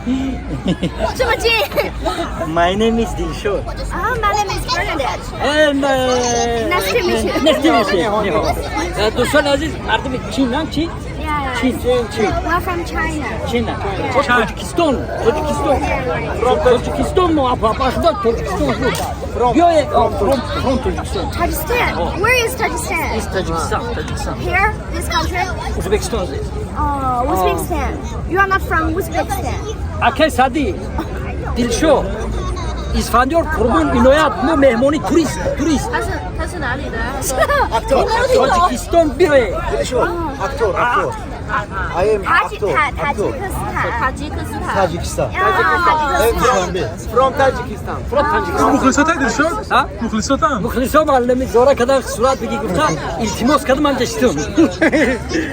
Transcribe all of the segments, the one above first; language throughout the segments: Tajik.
这么近。 My name is Dilshod. 啊，My name is Bernadette. And, Nice to meet you. Nice to meet you. 你好。دوستان عزیز مردم چین هم چی؟ Yeah. چین چین We're from China. چین تاجیکستان تاجیکستان تاجیکستان ما بخدا تاجیکستان بیای from from Tajikistan. Tajikistan. Where is Tajikistan? Is Tajikistan Tajikistan. Here, this country? Uzbekistan. Oh, Uzbekistan. You are not from Uzbekistan. Акай Сади Дилшо Исфандиёр Қурбон Иноят мо меҳмони турист турист. 他是他是哪里的？ Тоҷикистон биёе. Актёр, актёр. I am 塔吉 актёр, 塔塔吉 актёр. 克斯坦。塔吉克斯坦。 Tajikistan. 啊，塔吉克斯坦。 From Tajikistan. From Tajikistan. мухлисота Дилшод? Ҳа? Мухлисотам. Мухлисо муаллими зора кадан сурат бигӣ гуфта илтимос кардам анҷа шитум.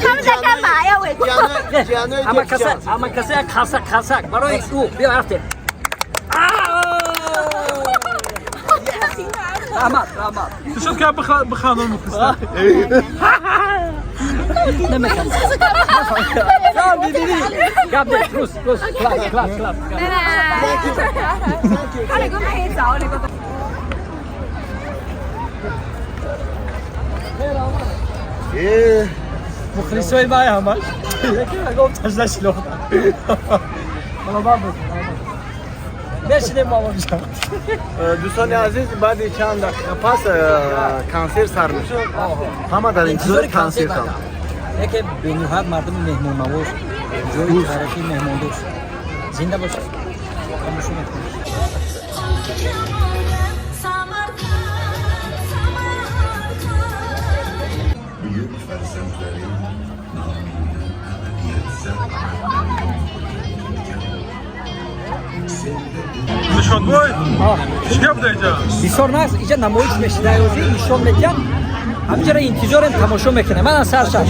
他们在干嘛呀，伟哥？ Ама каса ама каса як қарсак қарсак барои ӯ биё рафтем. Раҳмат, раҳмат. Дилшод ка бихандон мухлиса. Намекам. Гап не, рус, рус, класс, класс, класс. 拜拜。他那个拍照那个。 Э, Мухлисои май ҳамаш. Яке гуфт тажда шинохта. Маломат буд. Бешинем мамонҷон. Дӯстони азиз, баъди чанд дақиқа пас консерт сар мешавад. Ҳама дар интизори консертам. Яке бениҳоят мардуми меҳмоннавоз, ҷои таърихии меҳмондӯст. Зинда бошед. Тамошо мекунем. Samarkand, Samarkand. Büyük farzandlaring nomingni abadiyat Senda Дилшодбой, чӣ гап да иҷа? Бисёр нас иҷа намоиш мешидаёзи нишон медиҳам. Ҳаминҷара интизорем, тамошо мекунем. Мана сар шаш.